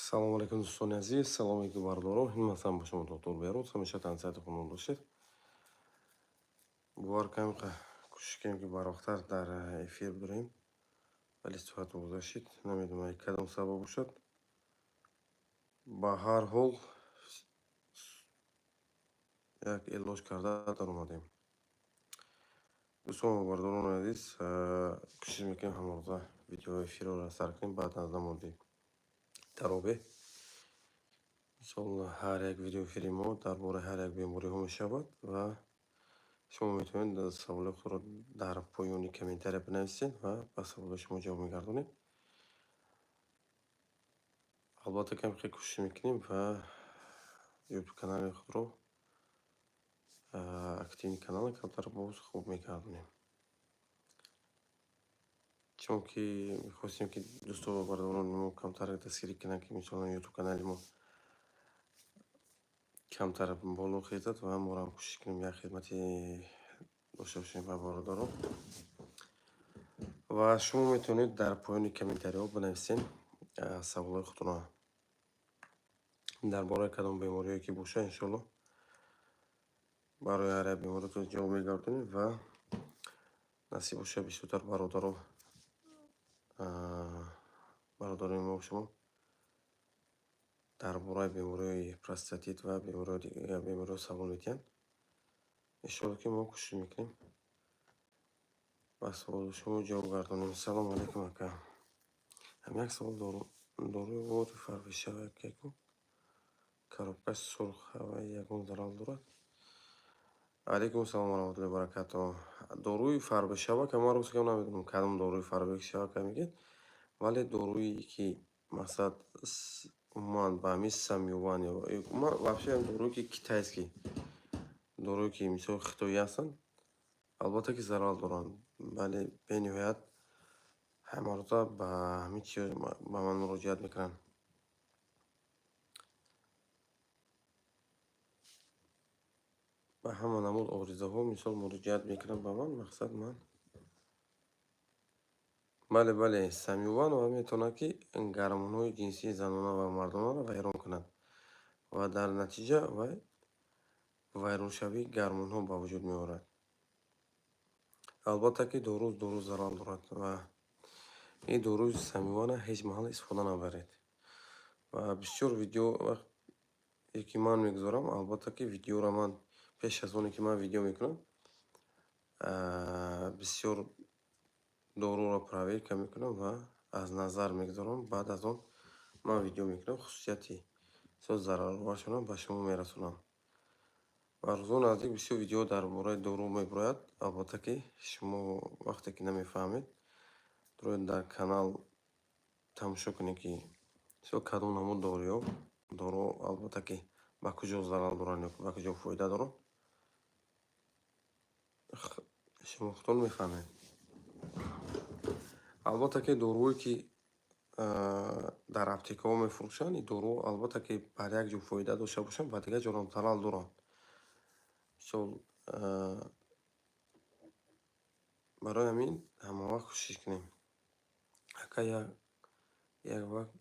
Салому алейкум, дӯстони азиз, салому алейкум, бародаро. Ин масалан бо шумо доктор Бероз. Ҳамеша тансиҳати худмон бошед. Бовар кунем, кӯшиш кунем, ки барвақттар дар эфир бирем, вале соат гузашт, намедонам кадом сабаб бошад. Ба ҳар ҳол як илоҷ карда даромадем. Дӯстон ва бародарони азиз, кӯшиш мекунем ҳамарӯза видеои эфирро сар кунем баъд аз намози таровеҳ. Мисол, ҳар як видеоэфири мо дар бораи ҳар як бемориҳо мешавад ва шумо метавонед саволи худро дар поёни комментария бинависед ва ба саволи шумо ҷавоб мегардонем. Албатта, кам хеле кӯшиш мекунем ва ютуб канали худро, активный канал камтар боз хуб мегардонем. Чунки мехостем, ки дӯстон ва бародарони мо камтар дастгирӣ кунанд, ки мисолан ютуб канали мо камтар боло хезад ва моро кӯшиш кунем як хидмати дошта бошем ба бародарон. Ва шумо метавонед дар поёни комментариҳо бинависед саволҳои худро дар бораи кадом бемориҳое ки бошад, иншоалло барои ҳар як беморитон ҷавоб мегардонем ва насиб бошад, бисёртар бародаро, бародарони мо, шумо дар бораи бемориҳои простатит ва бемориҳо савол медиҳанд. Иншоалло, ки мо кӯшиш мекунем ба саволи шумо ҷавоб гардонем. Салому алейкум, ака. Ҳам як савол: доруи вори фарбишавак ягон коробкаш сурх, ва ягон зарар дорад? Алейкум салом ва раҳматуллоҳи баракатуҳ. Доруи фарбишавак, ман рост гап намедонам, кадом доруи фарбишавака мегӯед, вале доруе ки мақсад умуман ба ҳамин Самюван ё вообще доруе ки китайский, доруе ки мисол хитоӣ ҳастанд, албатта ки зарар доранд, вале бениҳоят ҳамарӯза ба ҳамин чиз ба ман муроҷиат мекунанд. Ба ҳама намуд оризаҳо мисол муроҷиат мекунанд ба ман. Мақсад ман, бале, бале, Самюван ва метавонад, ки гормонҳои ҷинсии занона ва мардонаро вайрон кунад ва дар натиҷа вай вайроншавии гормонҳо ба вуҷуд меорад. Албатта ки дору зарар дорад ва ин доруи Самювана ҳеҷ маҳал истифода набаред. Ва бисёр видео вақте ки ман мегузорам, албатта ки видеоро ман пеш аз оне ки ман видео мекунам, бисёр доруро проверка мекунам ва аз назар мегузорам, баъд аз он ман видео мекунам, хусусияти зарароваршонро ба шумо мерасонам. Ва рӯзони наздик бисёр видео дар бораи дору мебирояд. Албатта ки шумо вақте ки намефаҳмед, дар канал тамошо кунед, ки мисол кадом намуд доруҳо, дору албатта ки ба куҷо зарар доранд ё ба куҷо фоида доранд, шумо худтон мефаҳмед. Албатта ки доруҳое ки дар аптекаҳо мефурӯшанд, ин доруҳо албатта ки бар як ҷо фоида дошта бошанд, ба дигар ҷоам зарар доранд. Мисол, барои ҳамин ҳамавақт кӯшиш кунем. Ака, як вақт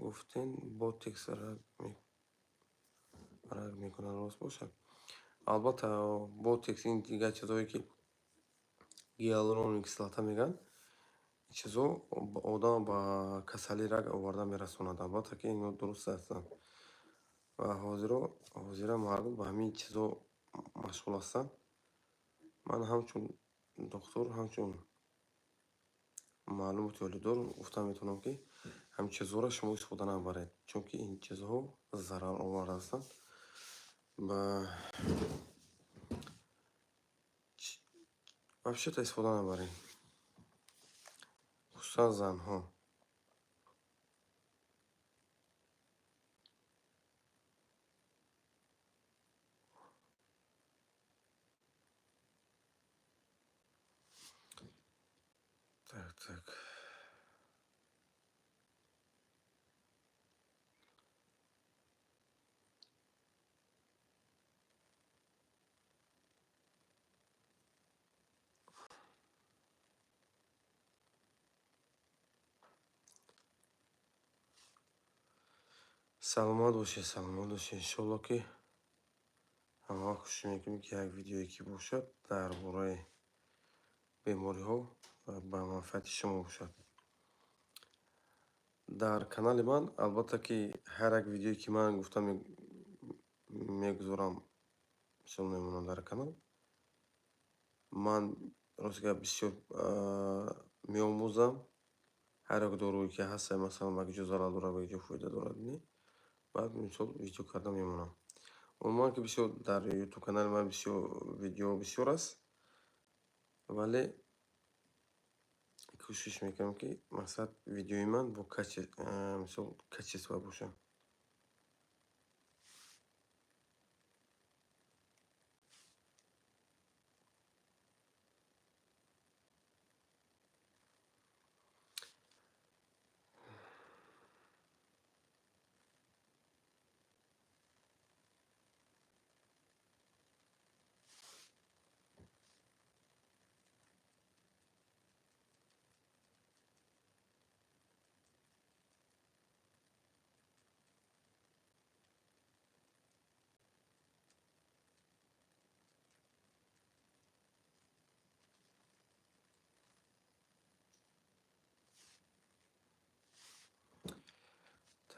гуфтен, ботекс раг мекунад, рост бошад? Албатта, ботекс, ин дигар чизҳое ки гиалуроновая кислота мегӯянд, ин чизҳо одамро ба касалии раг оварда мерасонад. Албатта ки инҳо дуруст ҳастанд ва ҳозира мардум ба ҳамин чизҳо машғул ҳастанд. Ман ҳамчун духтур, ҳамчун маълумоти олидор гуфта метавонам, ки ҳамин чизҳоро шумо истифода набаред, чунки ин чизҳо зараровар ҳастанд. Ба вообще-то истифода набаред, хусусан занҳо. Так, так. Саломат бошед, саломат бошед. Иншолло ки ҳамавақт кӯшиш мекунем, ки як видеое ки бошад дар бораи бемориҳо ва ба манфиати шумо бошад. Дар канали ман албатта ки ҳар як видеое ки ман гуфта мегузорам, мисол мемонам дар канал, ман рост гап бисёр меомӯзам. Ҳар як доруе ки ҳаста, масалан, ба куҷо зарар дорад, ба куҷо фоида дорад, не, баъд мисол видео карда мемонам. Умуман ки бисёр дар ютуб канали ман бисёр видео бисёр аст, вале кӯшиш мекунам, ки мақсад видеои ман бо мисол качество бошад.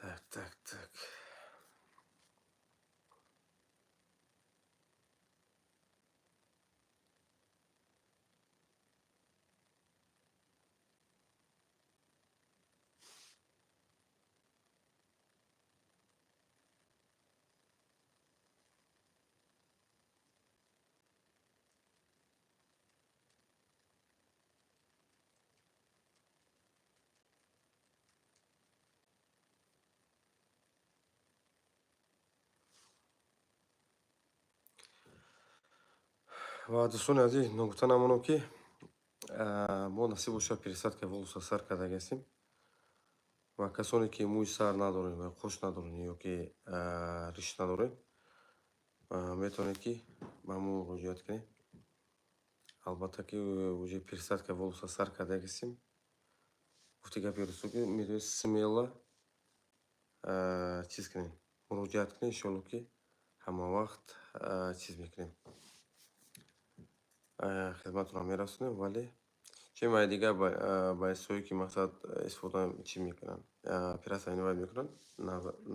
Так, так, так. Ва дӯстони азиз, ногуфта намонам, ки мо насиб бошад пересадка волоса сар карда ҳастем ва касоне ки мӯи сар надорем ва қош надорем ё ки риш надорем, метавонед ки ба мо муроҷиат кунед. Албатта ки уже пересадка волоса сар карда ҳастем. Гуфти гапи рӯсо ки метавонед смело чиз кунед, муроҷиат кунед. Иншоалло ки ҳама вақт чиз мекунем, хизматро мерасонем. Вале чем ай дигар баъзҳое ки мақсад истифода чӣ мекунанд, оператсия инвай мекунанд,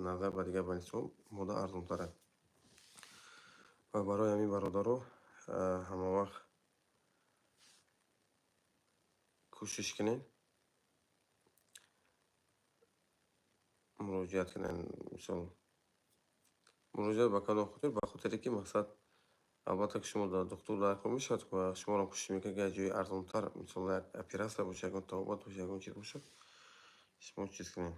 назар ба дигар больницаҳо мода арзонтаранд. Ва барои ҳамин, бародаро, ҳама вақт кӯшиш кунед, муроҷиат кунед. Мисол, муроҷиат ба кадом хотир? Ба хотире ки мақсад албатта ки шумо дар духтур даркор мешавад ва шуморо кӯшиш мекунед, ки як ҷои арзонтар, мисол, як оператсия бошад, ягон табобат бошад, ягон чиз бошад, шумо чиз кунед.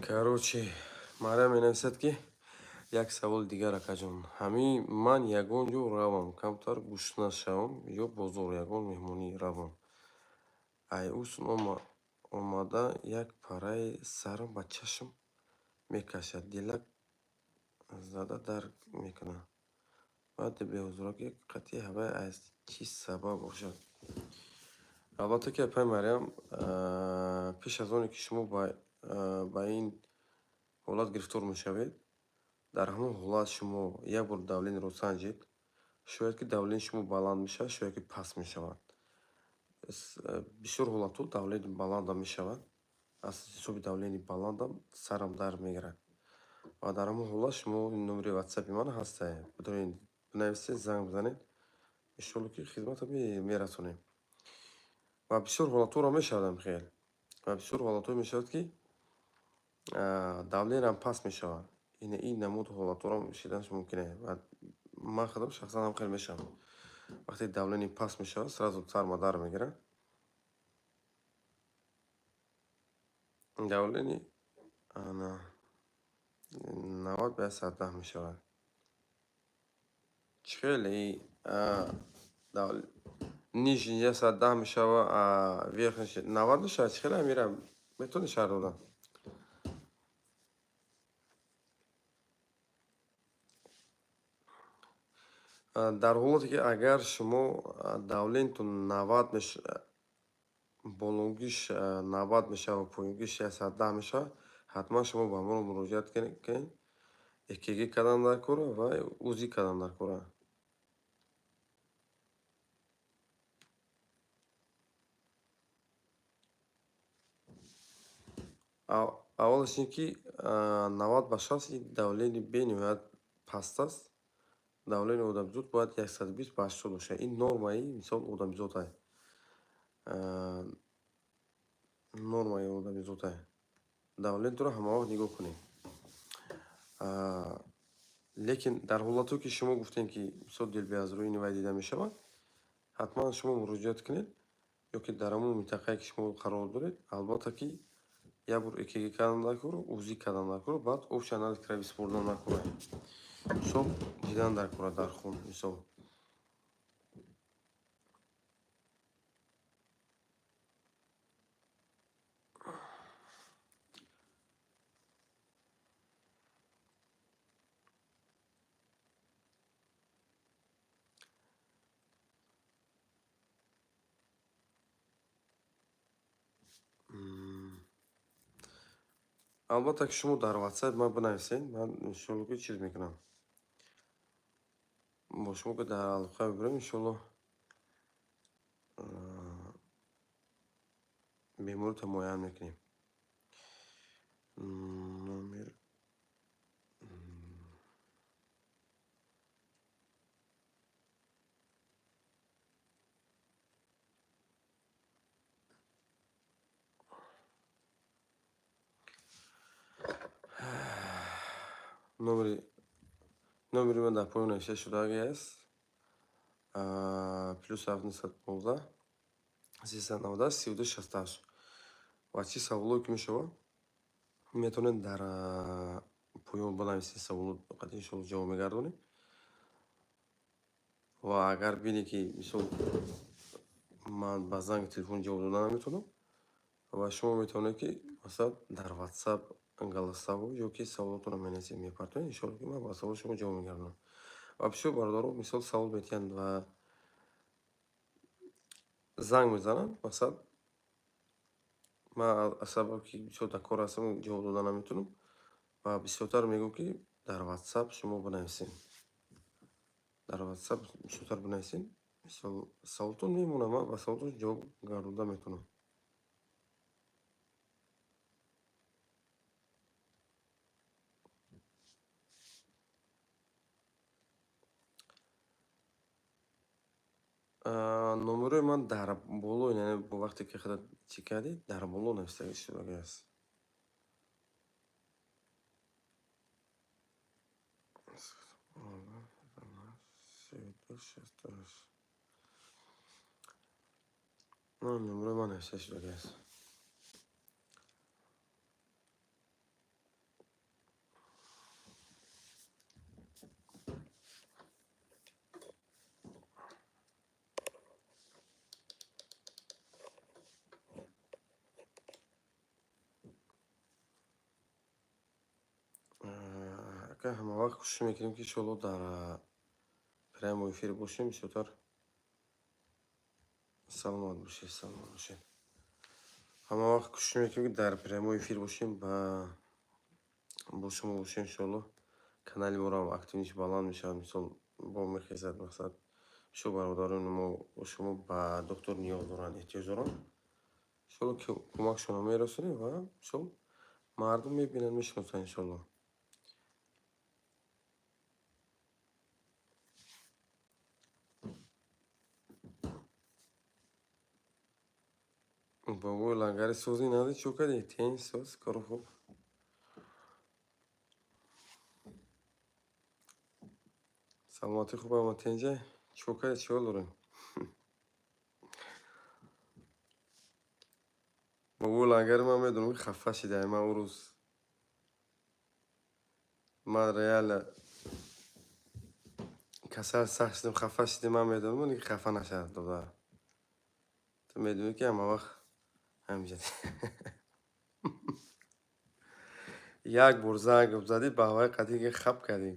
Короче, Марьям менависад, ки як саволи дигар, акаҷон. Ҳамин ман ягон ҷо равам, камтар гушна шавам ё бозор, ягон меҳмонӣ равам. Ай усн омада як параи сарам ба чашм мекашад, дилак зада дард мекунад. Баъди беҳузуракӣ қатъи ҳавай аз чӣ сабаб бошад? Албатта ки, апаи Марьям, пеш аз оне ки шумо ба ин ҳолат гирифтор мешавед, дар ҳамон ҳолат шумо як бор давлениро санҷед. Шояд ки давлени шумо баланд мешавад, шояд ки паст мешавад. Бисёр ҳолатҳо давлени баландам мешавад. Аз ҳисоби давлени баландам сарам дард мегирад. Ва дар ҳамон ҳолат шумо номери ватсапи ман ҳаста, бидонед, бинависед, занг бизанед, иншоалло ки хизматро мерасонем. Ва бисёр ҳолатҳоро мешавад хел. Ва бисёр ҳолатҳое мешавад, ки давлениам паст мешавад. Ин намуд ҳолатҳоро шиданаш мумкин аст. Ва ман худам шахсан ҳам хел мешавам. Вақте давлени паст мешавад, сразу сарма дард мегирад. Давлени ана 90 ба 110 мешавад. Чӣ хеле нижний 110 мешава, а верхний 90 мешава? Чӣ хеле амира метавонӣ шарҳ додан? Дар ҳолате ки агар шумо давлениятон 90 болонгиш 90 мешава, поёнгиш 110 мешава, ҳатман шумо ба мо муроҷиат кунед, ЭКГ кардан дар кора ва УЗИ кардан дар кора. Аввалаш ин ки 90 ба 60 ин давлени бениҳоят паст аст. Давлени одамизод бояд 120 ба 80 бошад. Ин нормаи мисол одамизод ай. Нормаи одамизод ай. Давлениро ҳамавақт нигоҳ кунед. Лекин дар ҳолатҳое ки шумо гуфтем, ки мисол дилбеазрӯи вай дида мешавад, ҳатман шумо муроҷиат кунед ё ки дар ҳамон минтақае ки шумо қарор доред, албатта ки як бор ЭКГ кардан дар кора, УЗИ кардан дар кора, баъд общий анализ крови супурдан дар кора. Мисол дидан дар кора дар хун мисол. Албатта ки шумо дар WhatsApp ман бинависед, ман иншолло ки чиз мекунам. Бо шумо ки дар алоқа мебарем, иншолло бемориро муайян мекунем. Номер номери ман дар поён навишта шудагӣ аст. Плюс 715 390 32 68. Ва чӣ саволое ки мешавад, метавонед дар поён бинависед саволот, фақат иншолло ҷавоб мегардонем. Ва агар бинед ки мисол ман ба занги телефон ҷавоб дода наметавонам, ва шумо метавонед ки масалан дар WhatsApp голосово ё ки саволотонро менависед, мепартоед, иншолло ки ман ба саволи шумо ҷавоб мегардонам. Ва бисёр бародаро мисол савол метиҳанд ва занг мезананд, масалан ман аз сабаб ки бисёр дар кор ҳастам ҷавоб дода наметавонам ва бисёртар мегӯям ки дар WhatsApp шумо бинависед. Дар WhatsApp бисёртар бинависед, мисол саволтон мемонад, ман ба саволтон ҷавоб гардонда метавонам. Номерои ман дар боло, яъне вақте ки худат чӣ кардӣ, дар боло нависта шудагӣ аст. Номерои ман нависта шудагӣ аст. Ака ҳамавақт кӯшиш мекунем ки иншоалло дар прямой эфир бошем, бисёртар саломат бошед, саломат бошед. Ҳамавақт кӯшиш мекунем ки дар прямой эфир бошем ва бо шумо бошем иншоалло. Канали моро активниш баланд мешавад, мисол бо мехезад, мақсад бисёр бародарони мо бо шумо ба доктор ниёз доранд, эҳтиёҷ доранд. Иншоалло кӯмакшонро мерасонем ва мисол мардум мебинанд, мешиносанд иншоалло. Бобои лангари созӣ нади чӯ кардӣ? Тен соз, кору хуб. Саломатӣ хуб ама тенҷа? Чӯ кардӣ, чӣ ҳол дорем? Бобои лангари ман медонам ки хафа шидаи ман он рӯз. Ман реально Касал сахт шудем, хафа шудем, ман медонам, ки хафа нашавад, додар. Ту медонӣ, ки ҳама вақт ҳамиҷа. Як бор занг задӣ, ба ҳаваи қатъӣ ки хап кардӣ.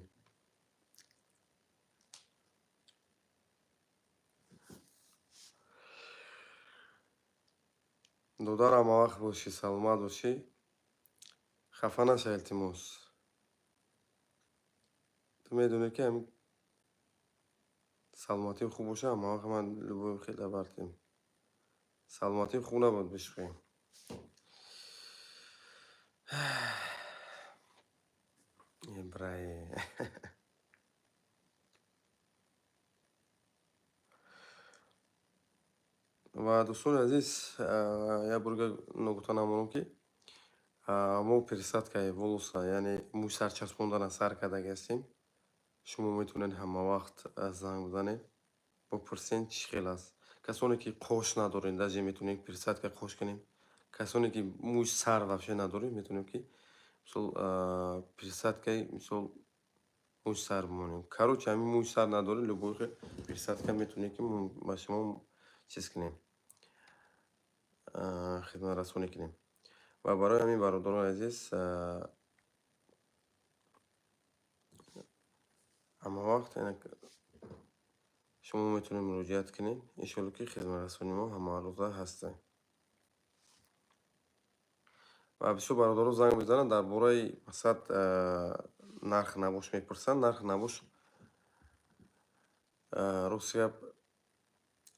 Додар, ҳама вақт бошӣ, саломат бошӣ. Хафа наша, илтимос. Ту медонӣ, ки ҳамин саломатим хуб боша, ҳама вақт ман любой хел бартем. Саломатим хуб набуд, бишухем. Ибраи. Ва дӯстони азиз, як борга ногуфта намонам, ки мо пересадкаи волоса, яъне мӯй сарчаспондана сар кардаги ҳастем. Шумо метавонед ҳамавақт занг бизанед, бипурсен, чӣ хел аст. Касоне ки қош надорем, даже метавонем пересадка қош кунем. Касоне ки мӯи сар вообще надорем, метавонем ки мисол пересадкаи мисол мӯи сар бимонем. Короче, ҳамин мӯи сар надорем, любой хел пересадка метавонем ки ба шумо чиз кунем, хидматрасонӣ кунем. Ва барои ҳамин, бародарони азиз, ҳамавақт шумо метавонед муроҷиат кунед. Иншоалло, ки хидматрасонии мо ҳамарӯза ҳастанд. Ва бисёр бародаро занг мезананд, дар бораи мақсад нарх набош мепурсанд. Нарх набош, рости гап,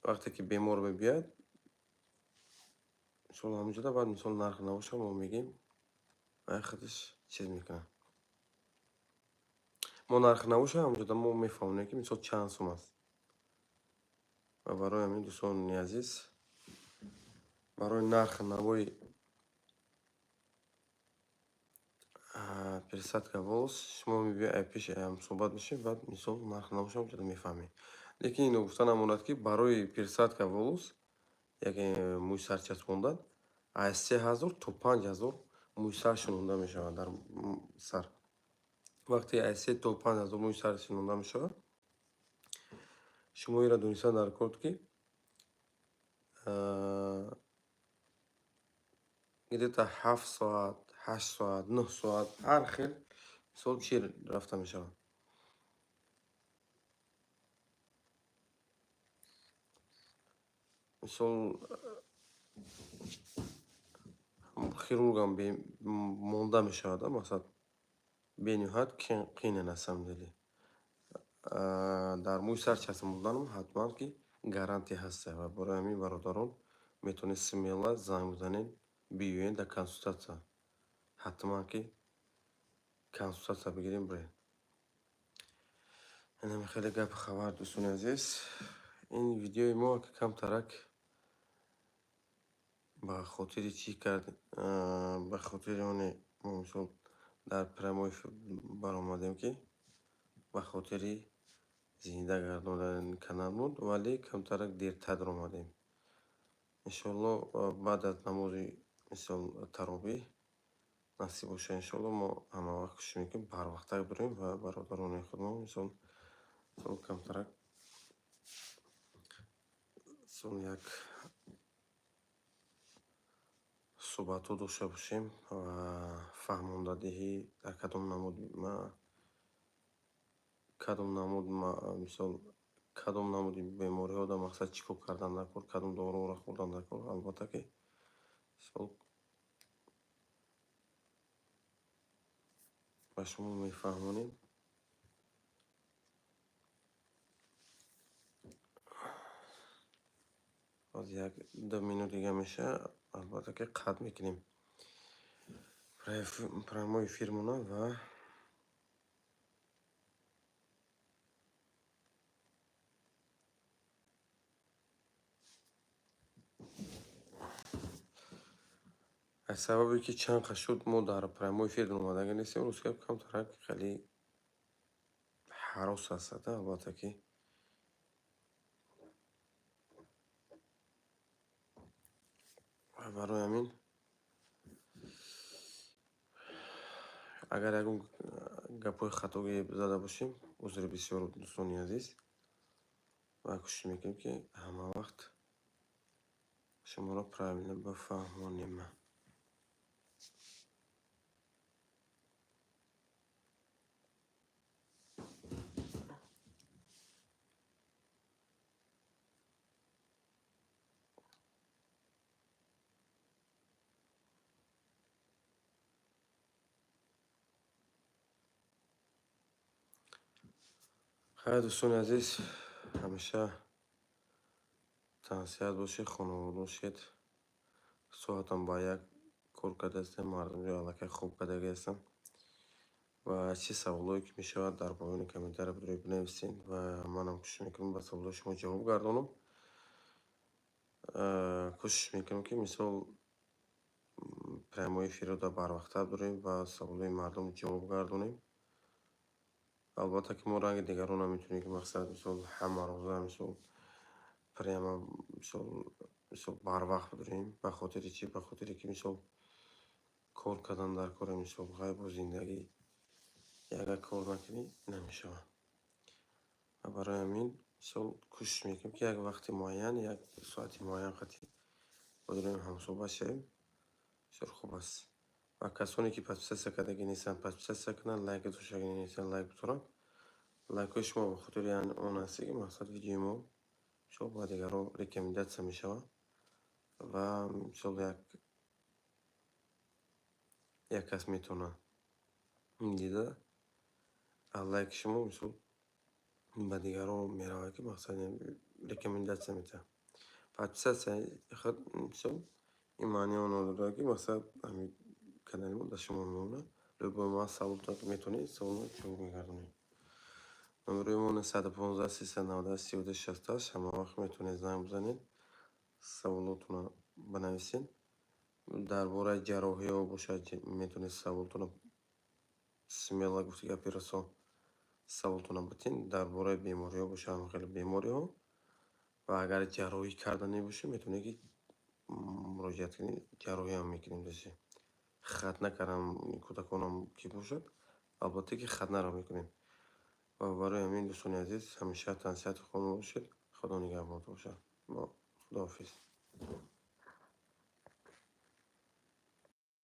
вақте ки бемор мебиёяд, мисол, ҳаминҷода баъд мисол нарх набоша мо мегӯем, ва худаш чиз мекунад. Мо нарх набоша ҳаминҷода мо мефаҳмонем, ки мисол чанд сум аст. Ва барои ҳамин, дӯстони азиз, барои нархи навои пересадка волос шумо мебиёед, пеш суҳбат мешавед, баъд мисол нарх набоша ҳаминҷода мефаҳмед. Лекин ино гуфта намонад, ки барои пересадка волос, яке мӯи сар часпондан, аз 3000 то 5000 мӯи сар шинонда мешавад дар сар. Вақте аз 3 то 5000 мӯи сар шинонда мешавад, шумо инро донистан дар кор, ки где-то 7 соат, 8 соат, 9 соат, ҳар хел мисол чӣ рафта мешавад. Мисол, хирургам монда мешавад, мақсад, бениҳоят қийне на самом деле. Дар мӯи сар часпонданам ҳатман ки гарантия ҳаста. Ва барои ҳамин, бародарон, метавонед смело занг бизанед, биёед дар консултатсия. Ҳатман ки консултатсия бигирем, биред. Инами хеле гапи хабар, дӯстони азиз. Ин видеои мо камтарак ба хотири чӣ кард, ба хотири оне мо мисол дар прямой баромадем, ки ба хотири зинда гардондани канал буд, вале камтарак дертар омадем. Иншоалло, баъд аз намози мисол таровеҳ насиб боша, иншоалло, мо ҳамавақт кӯшиш мекунем барвақттар бирем ва бародарони худмо мисол камтарак мисол як суҳбатҳо дошта бошем ва фаҳмондадиҳӣ дар кадом намуд, мисол, кадом намуди бемориҳо дар мақсад чӣ кор кардан дар кор, кадом доруҳоро хӯрдан дар кор, албатта ки мисол ба шумо мефаҳмонем. Боз 1-2 минут дига мешавад, албатта ки қатъ мекунем прямой эфирмона. Ва аз сабабе ки чанд қад шуд мо дар прямой эфир омадага нестем, рӯз гап, камтарак хеле ҳарос ҳастад, албатта ки. Барои ҳамин, агар ягон гапҳои хатогӣ зада бошем, Узри бисёр, дӯстони азиз, ва кӯшиш мекунем, ки ҳама вақт шуморо правильно бифаҳмонем. Хайр, дӯстони азиз, ҳамеша тансиҳат бошед, хонавода бошед. Соатам ба 1 кор кардаастем, мардумҷо аллакай хоб кардагӣ ҳастам. Ва чӣ саволое ки мешавад, дар поёни комментария бидоред, бинависед, ва манам кӯшиш мекунам, ба саволои шумо ҷавоб гардонам. Кӯшиш мекунам, ки мисол прямой эфирро дар барвақттар дорем ва саволои мардум ҷавоб гардонем. Албатта, ки мо ранги дигарон наметавонем, ки мақсад мисол ҳамарӯза мисол прямо мисол барвақт бидорем. Ба хотири чӣ? Ба хотире ки мисол кор кардан дар кори, мисол ғайбу зиндагӣ, агар кор накунӣ, намешавад. Ва барои ҳамин мисол кӯшиш мекунем, ки як вақти муайян, як соати муайян қатъи бидорем, ҳамсӯҳбат шавем. Бисёр хуб аст. Ва касоне ки подписаться кардагӣ нестанд, подписаться кунанд, лайк гузоштагӣ нестанд, лайк бигузоранд. Лайкҳои шумо ба хотири он аст, ки мақсад видеои мо мисол ба дигарон рекомендация мешавад ва мисол як кас метавонад дида, аз лайки шумо мисол ба дигарон меравад, ки мақсад рекомендация метиҳад. Подписаться худ мисол ин маънии онро дорад, ки мақсад ҳамин канали мо дар шумо мемонад. Любой ма саволтон метавонед, саволро ҷавоб мегардонем. Номерои мо 915 390 32 68. Ҳама вақт метавонед занг бизанед, саволотонро бинависед. Дар бораи ҷарроҳиҳо бошад, метавонед саволтонро смело, гуфти гапи расо, саволтонро битин. Дар бораи бемориҳо бошад, ҳам хеле бемориҳо, ва агар ҷарроҳӣ карданӣ бошед, метавонед ки муроҷиат кунед, ҷарроҳиам мекунем. Даси хатна кардам кӯдаконам ки бошад, албатта ки хатнаро мекунем. Ва барои ҳамин, дӯстони азиз, ҳамеша тансиҳату хона бошед. Худо нигаҳбонтон бошад. Худоҳофиз.